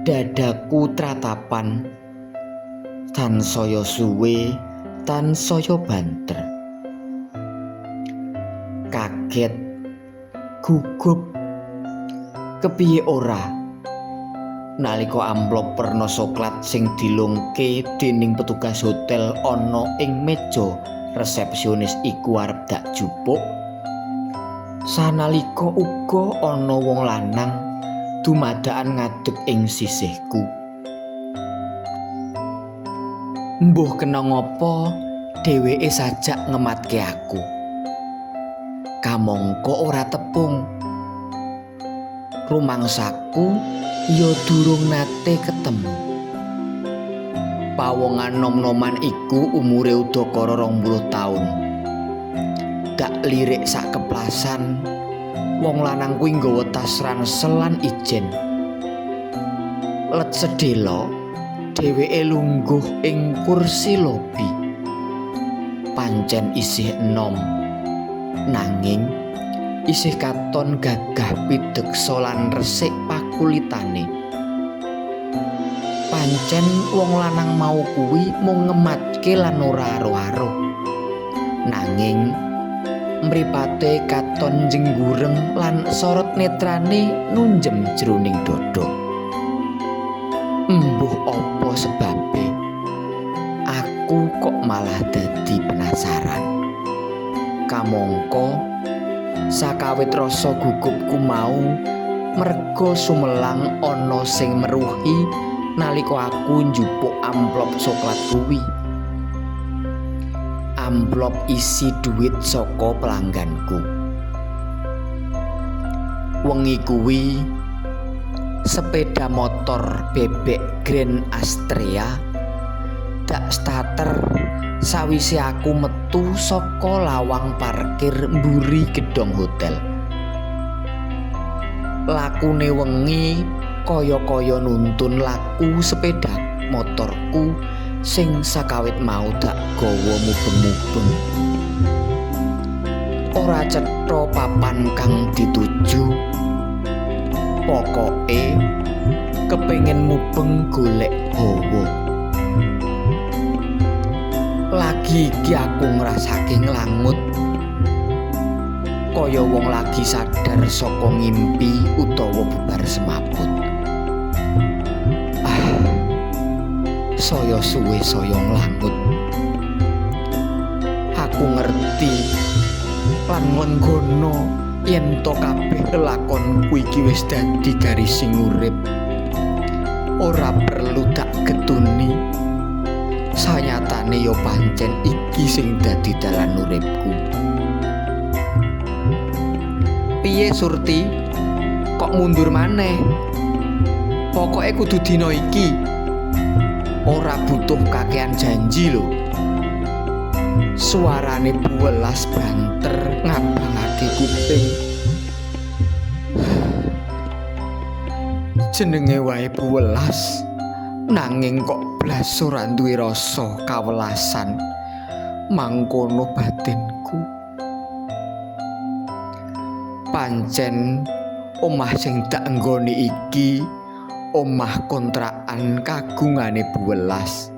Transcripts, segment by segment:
Dadaku tratapan tansaya suwe, tansaya banter. Kaget, gugup, kepiye ora nalika amplop werna soklat sing dilungke dening petugas hotel ana ing meja resepsionis iku arep dak jupuk. Sanalika uga ana wong lanang dumadakan ngadeg ing sisihku. Mbuh kena ngapa dheweke sajak ngematke aku. Kamangka ora tepung. Rumangsaku ya durung nate ketemu. Pawongan nom-noman iku umure udakara 20 taun. Dak lirik sak keplasan, wong lanang kuwi nggawa tas ransel lan ijen. Let sedhela, dheweke lungguh ing kursi lobi. Pancen isih enom, nanging isih katon gagah pideksa lan resik pakulitane. Pancen wong lanang mau kuwi mung ngematke lan ora aro-aro. Nanging mripate katon jenggureng lan sorot netrane nunjem jroning dada. Embuh apa sebabe? Aku kok malah dadi penasaran. Kamangka sakawit rasa gugupku mau merga sumelang ana sing meruhi nalika aku njupuk amplop soklat kuwi. Amplop isi duit saka pelangganku. Wengi kuwi sepeda motor bebek Grand Astrea dak starter sawise aku metu saka lawang parkir mburi gedhong hotel. Lakune wengi kaya-kaya nuntun laku sepeda motorku sing sakawit mau dak gawa mubeng-mubeng. Ora cetha papan kang dituju. Pokoke kepengin mubeng golek hawa. Lagi iki aku ngrasake nglangut. Kaya wong lagi sadar saka ngimpi utawa bubar semaput. Ah, saya suwe saya nglangut. Aku ngerti lan nglenggono yen to kabeh lelakonku iki wis dadi garising urip. Ora perlu tak getuni. Sanyatane ya pancen iki sing dadi dalan uripku. Piye Surti? Kok mundur maneh? Pokoke kudu dina iki. Ora butuh kakean janji lho. Suarane buwelas banter ngabangake kuping. Jenenge wae buwelas, nanging kok blas ora duwe rasa kawelasan. Mangkono batinku. Pancen omah sing dak nggoni iki omah kontrakan kagungane buwelas.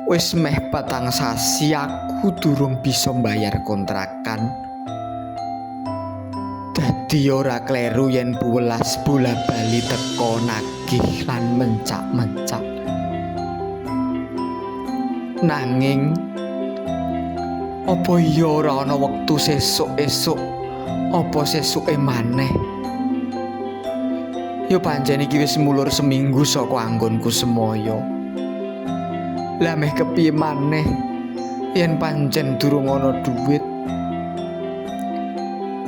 Wis meh 4 sasi aku durung bisa mbayar kontrakan. Dadi ora kleru yen buwelas bola-bali teka nagih lan mencak-mencak. Nanging apa iya ora ana wektu sesuk esuk, apa sesuke maneh? Ya pancen iki wis mulur seminggu saka anggonku semoyo. Lah meh kepiye maneh yen pancen durung ana duit?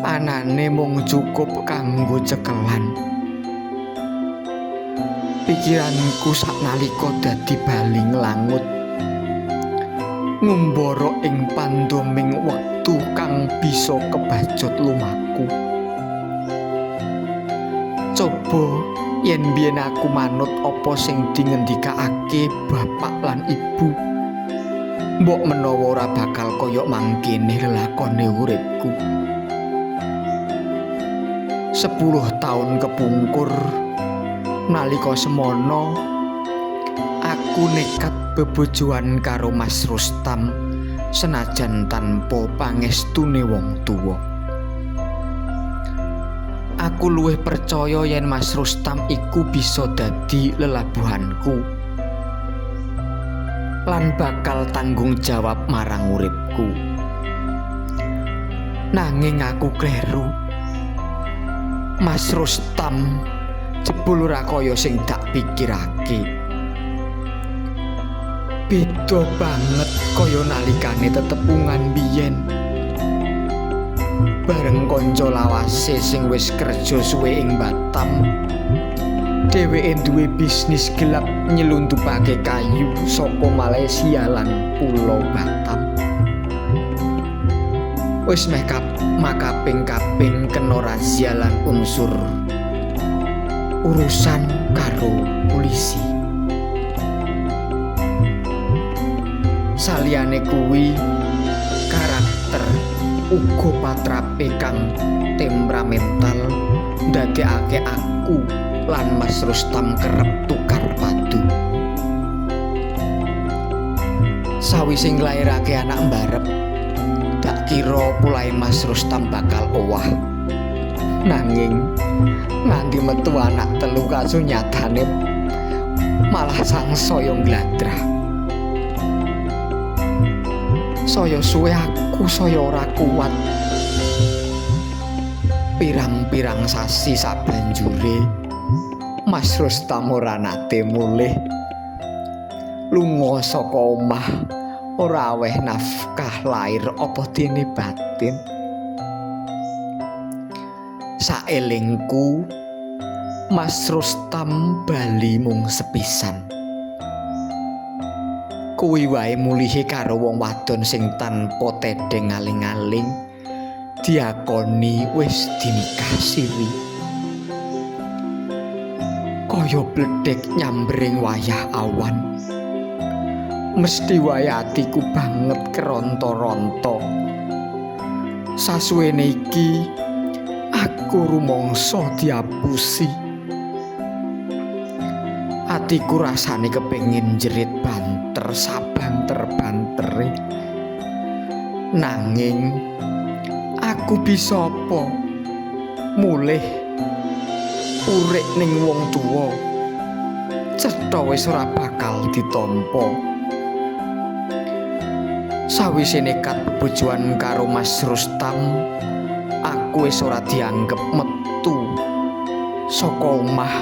Anane mung cukup kanggo cekelan. Pikiranku saknalika dadi bali nglangut, ngumbara ing pandoming wektu kang bisa kebacut lumaku. Coba yen biyen aku manut apa sing dingendikake bapak lan ibu, mbok menawa ora bakal kaya mangkene lelakone uripku. 10 taun kepungkur, Nalika semono aku nekat bebojoan karo Mas Rustam senajan tanpa pangestune wong tuwa. Aku luwih percaya yen Mas Rustam iku bisa dadi lelabuhanku lan bakal tanggung jawab marang uripku. Nanging aku kleru. Mas Rustam jebul ora kaya sing dak pikirake. Beda banget kaya nalikane tetepungan biyen. Bareng kanca lawase sing wis kerja suwe ing Batam, dheweke duwe bisnis gelap nyelundupake kayu saka Malaysia lan Pulau Batam. Wis meh makaping-kaping kena razia lan unsur urusan karo polisi. Saliyane kuwi karakter uga patrape kang temperamental ndadekake aku lan Mas Rustam kerep tukar padu. Sawise nglairake anak mbarep, dak kira polahe Mas Rustam bakal owah. Nanging nganti metu anak telu kasunyatane malah sangsaya ngladrah. Saya suwe aku saya ora kuat. Pirang-pirang sasi sabanjure Mas Rustam ora nate mulih. Lunga saka omah ora aweh nafkah lair apa dene batin. Saelingku Mas Rustam bali mung sepisan. Kuwi wae mulihe karo wong wadon sing tanpa tedheng aling-aling diakoni wis dinikah siri. Kaya bledhek nyambering wayah awan. Mesti wae atiku banget keronto-ronto. Sasuwene iki aku rumangsa diapusi. Atiku rasane kepengin jerit banter sabanter-bantere. Nanging aku bisa apa? Mulih urip ning wong tuwa. Cetha wis ora bakal ditampa. Sawise nekat bebojoan karo Mas Rustam, aku wis ora dianggep metu saka omah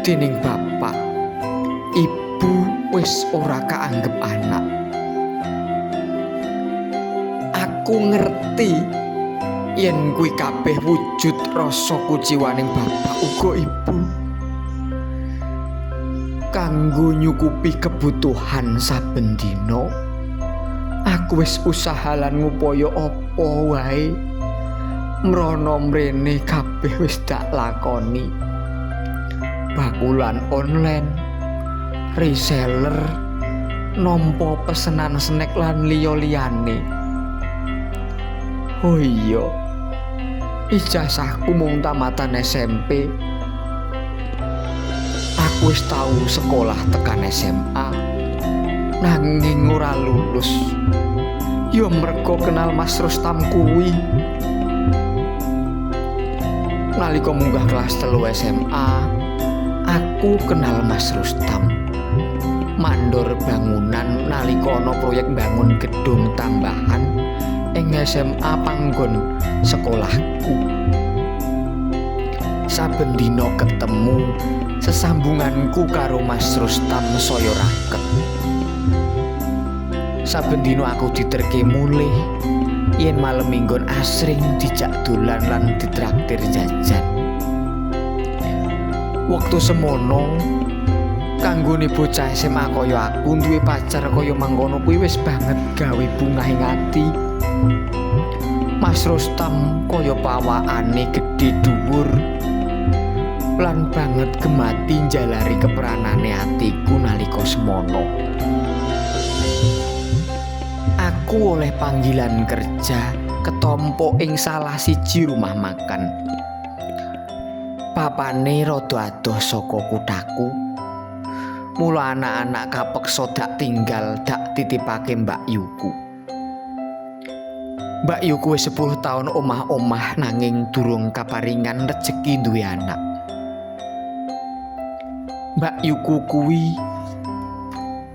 dening bapak. Ibu wis ora kaanggep anak. Aku ngerti yen kuwi kabeh wujud rasa kuciwaning bapak uga ibu kanggo nyukupi kebutuhan saben dina. Aku wis usaha lan ngupaya apa wae. Mrono mrene kabeh wis dak lakoni. Bakulan online, reseller, nampa pesenan snack lan liya-liyane. Oh iya, ijazahku mung tamatan SMP. Aku wis tau sekolah tekan SMA, nanging ora lulus. Ya mergo kenal Mas Rustam kuwi. Nalika munggah kelas 3 SMA, aku kenal Mas Rustam. Mandor bangunan nalika ana proyek bangun gedung tambahan ing SMA panggon sekolahku. Saben dina ketemu, sesambunganku karo Mas Rustam saya raket. Saben dina aku diterke mulih, yen malem minggon asring dijak dolan lan ditraktir jajan. Wektu semono kanggone bocah SMA kaya aku duwe pacar kaya mangkono kuwi wis banget gawe bungah ing ati. Mas Rustam kaya pawakane gedhe dhuwur lan banget gemati njalari keperanane atiku nalika semono. Aku oleh panggilan kerja ketompo ing salah siji rumah makan. Papane rada adoh saka kuthaku. Mula anak-anak kapeksa dak tinggal dak titipake Mbak Yuku. Mbak Yuku wis 10 taun omah-omah nanging durung kaparingan rejeki duwe anak. Mbak Yuku kuwi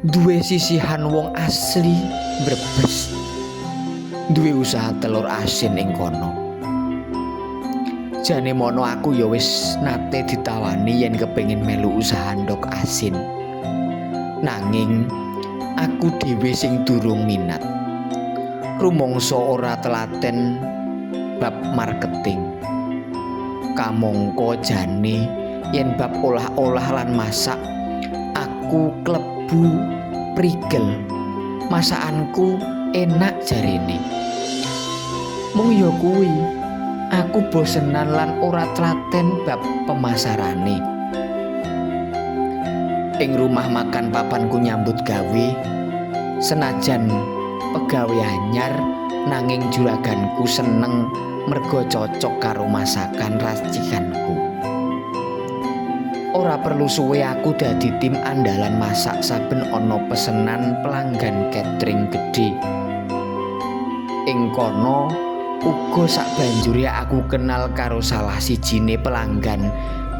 duwe sisihan wong asli Brebes. Duwe usaha telur asin ing kono. Jane mono aku ya wis nate ditawani yen kepengin melu usaha ndok asin. Nanging aku dhewe sing durung minat. Rumangsa ora telaten bab marketing. Kamangka jane yen bab olah-olah lan masak aku klebu prigel. Masakanku enak jarene. Mung ya kuwi, aku bosenan lan ora telaten bab pemasarane. Ing rumah makan papanku nyambut gawe, senajan pegawe anyar nanging juraganku seneng mergo cocok karo masakan racikanku. Ora perlu suwe aku dadi tim andalan masak saben ana pesenan pelanggan catering gedhe. Ing kono uga sabanjure aku kenal karo salah sijine pelanggan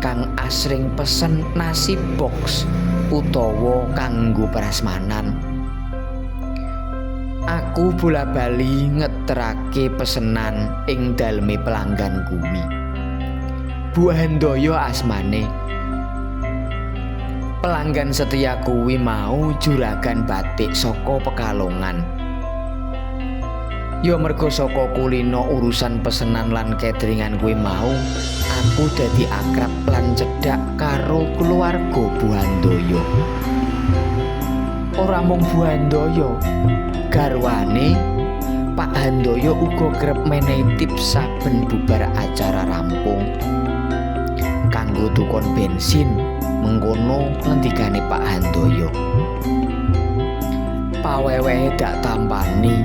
kang asring pesen nasi box utawa kanggo prasmanan. Aku bola-bali ngeterake pesenan ing daleme pelanggan kuwi. Bu Handoyo asmane. Pelanggan setia kuwi mau juragan batik saka Pekalongan. Ya mergo saka kulino urusan pesenan lan cateringan kuwi mau, aku dadi akrab lan cedhak karo keluarga Bu Handoyo. Ora mung Bu Handoyo, garwane Pak Handoyo uga kerep menehi tips saben bubar acara rampung. Kanggo tukon bensin, mengkono ngendikane Pak Handoyo. Pawewehe dak tampani,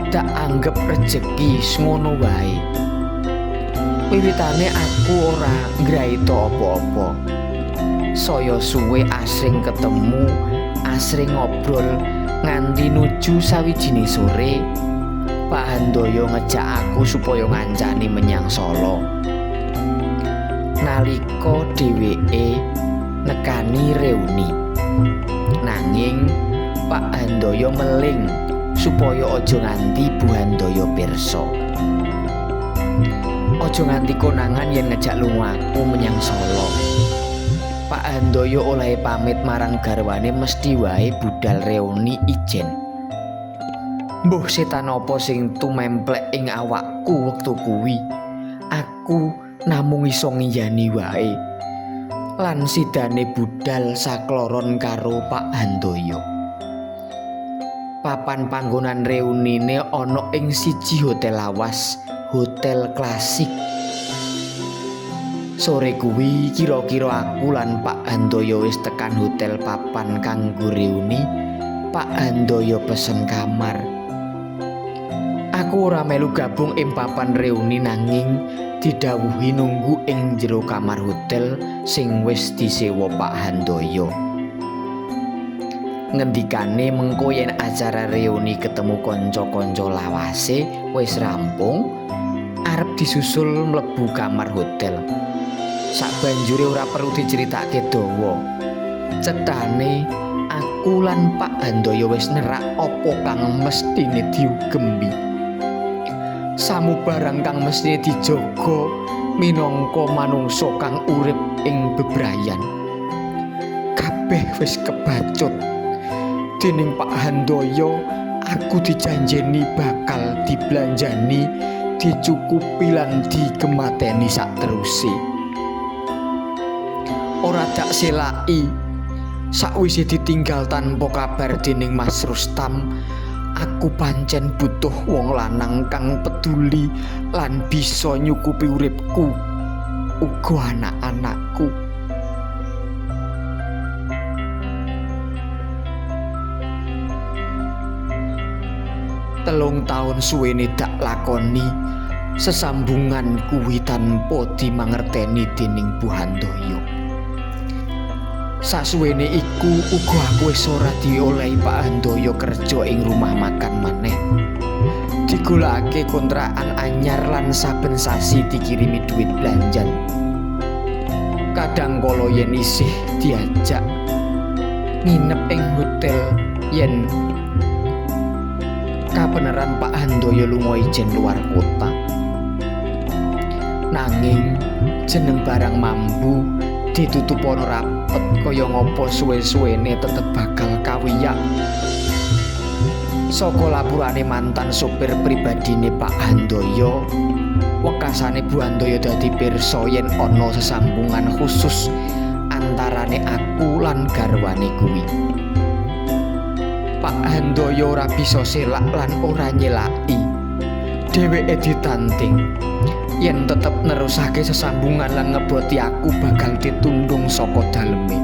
dak anggep rejeki ngono wae. Wiwitane aku ora ngraita apa-apa. Saya suwe asring ketemu, asring ngobrol nganti nuju sawijine sore Pak Handoyo ngejak aku supaya ngancani menyang Solo. Nalika dheweke nekani reuni. Nanging Pak Handoyo meling supaya aja nganti Bu Handoyo pirsa. Aja nganti konangan yen ngejak lunga aku menyang Solo. Pak Handoyo olehe pamit marang garwane mesti wae budal reuni ijen. Mbuh setan apa sing tumemplek ing awakku wektu kuwi. Aku namung iso ngiyani wae. Lan sidane budal sakloron karo Pak Handoyo. Papan panggonan reunine ana ing siji hotel lawas, hotel klasik. Sore kuwi kira-kira aku lan Pak Handoyo wis tekan hotel papan kanggo reuni. Pak Handoyo pesen kamar. Aku ora melu gabung ing papan reuni nanging didhawuhi nunggu ing jero kamar hotel sing wis disewa Pak Handoyo. Ngendikane mengko yen acara reuni ketemu kanca-kanca lawase wis rampung, arep disusul mlebu kamar hotel. Sabanjure ora perlu diceritake dawa. Cethane aku lan Pak Handoyo wis nerak apa kang mestine diugembi. Samubarang kang mestine dijaga minangka manungsa kang urip ing bebrayan. Kabeh wis kebacut. Dening Pak Handoyo aku dijanjeni bakal diblanjani, dicukupi lan dikemateni sakteruse. Ora dak selaki sakwise ditinggal tanpa kabar dening Mas Rustam, aku pancen butuh wong lanang kang peduli lan bisa nyukupi uripku uga anak-anakku. Telung taun suwene dak lakoni, Sesambungan kuwi tanpa dimangerteni dening Bu Handoyo. Sasuwene iku uga aku wis ora diolehi Pak Handoyo kerja ing rumah makan maneh. Digolekake kontrakan anyar lan saben sasi dikirimi duit belanjan. Kadang kala yen isih diajak nginep ing hotel yen kabeneran Pak Handoyo lunga ijen luar kota. Nanging jeneng barang mambu ditutup ana rapet kaya ngapa suwe-suwene tetep bakal kawiyak. Saka lapurane mantan sopir pribadine Pak Handoyo, wekasane Bu Handoyo dadi pirsa yen ana sesambungan khusus antarane aku lan garwane kuwi. Pak Handoyo ora bisa selak lan ora nyelaki. Dheweke ditanting yen tetep nerusake sesambungan lan ngeboti aku bakal ditundung saka daleme.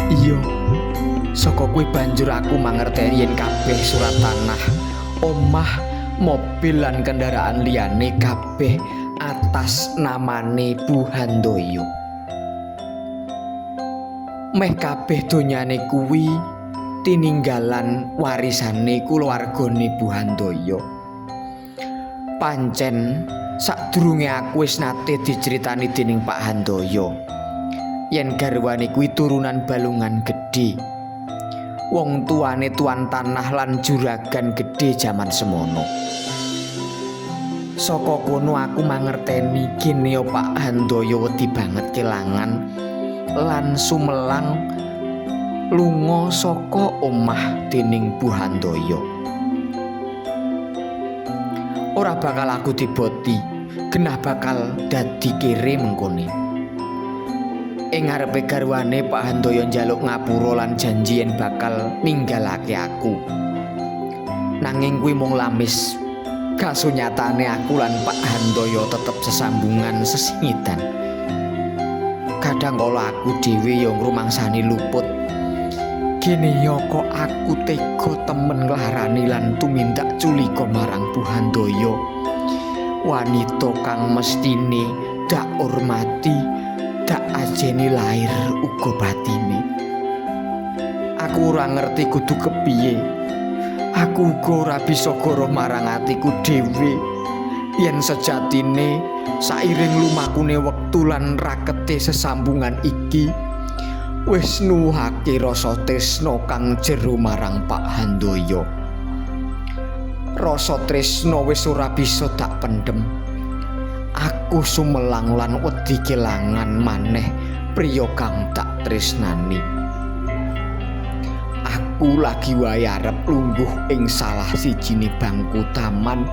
Iya, saka kuwi banjur aku mangerteni yen kabeh surat tanah, omah, mobil lan kendaraan liyane kabeh atas namane Bu Handoyo. Meh kabeh donyane kuwi tininggalan warisane kulawargane Bu Handoyo. Pancen sadurunge aku wis nate diceritani dening Pak Handoyo yen garwane kuwi turunan balungan gedhe. Wong tuane tuan tanah lan juragan gedhe jaman semono. Saka kono aku mangerteni gene Pak Handoyo wedi banget kelangan lan sumelang lunga saka omah dening Bu Handoyo. Ora bakal aku diboti, genah bakal dadi kere mengkone. Ing ngarepe garwane Pak Handoyo njaluk ngapura lan janji yen bakal ninggalake aku. Nanging kuwi mung lamis. Kasunyatane aku lan Pak Handoyo tetep sesambungan sesingitan. Kadang kala aku dhewe ya ngrumangsani luput. Gene ya kok aku tega temen nglarani lan tumindak culika marang Bu Handoyo. Wanita kang mestine dak hormati, dak ajeni lair uga batine. Aku ora ngerti kudu kepiye. Aku uga ora bisa goroh marang atiku dhewe. Yen sejatine sairing lumakune wektu lan rakete sesambungan iki wis nuwuhake rasa tresna kang jero marang Pak Handoyo. Rasa tresna wis ora bisa dak pendem. Aku sumelang lan wedi kelangan maneh priya kang tak tresnani. Aku lagi wae arep lungguh ing salah sijine bangku taman.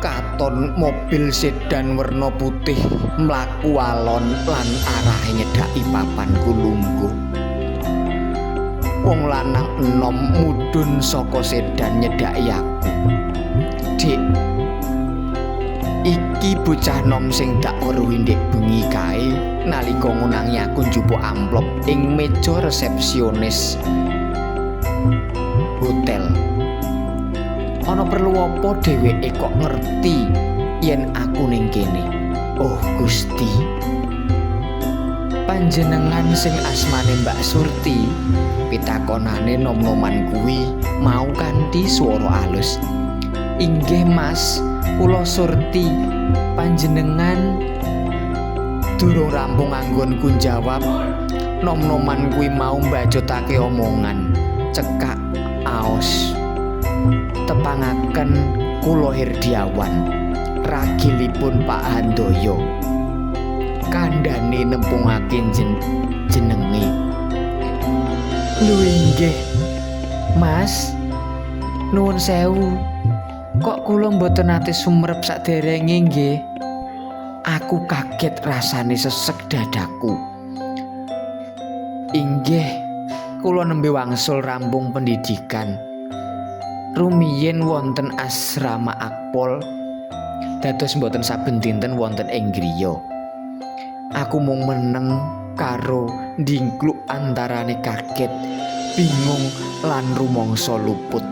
Katon mobil sedan werna putih mlaku alon lan arahe nyedhaki papanku lungguh. Wong lanang enom mudhun saka sedan nyedhaki aku. "Dik, iki bocah nom sing dak weruhi ndek bengi kae nalika ngunangi aku njupuk amplop ing meja resepsionis hotel. Ana perlu apa dheweke kok ngerti yen aku ning kene? Oh Gusti. Panjenengan sing asmane Mbak Surti," pitakonane nom-noman kuwi mau kanthi swara alus. "Inggih Mas, kula Surti. Panjenengan?" Durung rampung anggonku njawab, nom-noman kuwi mau mbacutake omongan cekak aos. "Tepangaken, kula Herdiawan, ragilipun Pak Handoyo." Kandhane nempungake jenenge. "Lho inggih, Mas. Nuwun sewu. Kok kula mboten nate sumerep saderenge nggih?" Aku kaget, rasane sesek dadaku. "Inggih, kula nembe wangsul rampung pendidikan. Rumiyin wonten asrama Akpol, dados mboten saben dinten wonten ing griya." Aku mung meneng karo ndingkluk antarane kaget, bingung lan rumangsa luput.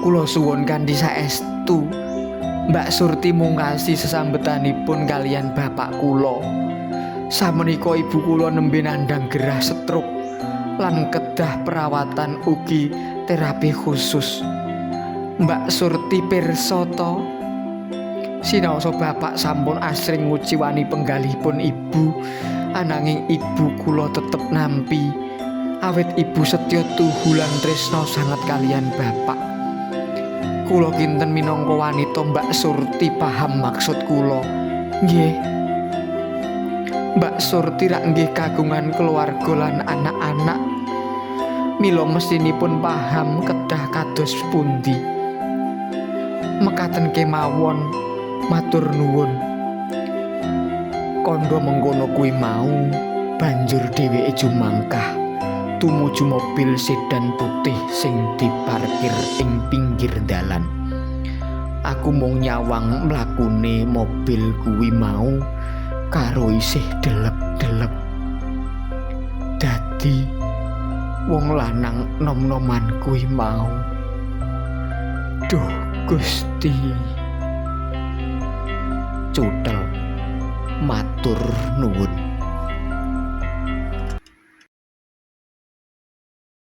Kula suwun kanthi saestu Mbak Surti mungkasi sesambetanipun kaliyan bapak kula. Samenika ibu kula nembe nandhang gerah stroke lan kedah perawatan ugi terapi khusus. Mbak Surti pirsa to? Sinaosa bapak sampun asring nguciwani penggalihipun ibu, ananging ibu kula tetep nampi awit ibu setya tuhu lan tresna sanget kaliyan bapak. Kula kinten minangka wanita, Mbak Surti paham maksud kula. Nggih. Mbak Surti rak nggih kagungan keluarga lan anak-anak. Mila mestinipun paham kedah kados pundi. Mekaten kemawon, matur nuwun. Kandha mengkono kuwi mau, banjur dheweke jumangkah tumuju mobil sedan putih sing diparkir ing pinggir dalan. Aku mung nyawang mlakune mobil kuwi mau karo isih delep-delep. Dadi wong lanang nom-noman kuwi mau. Duh Gusti. Cuthel. Matur nuwun.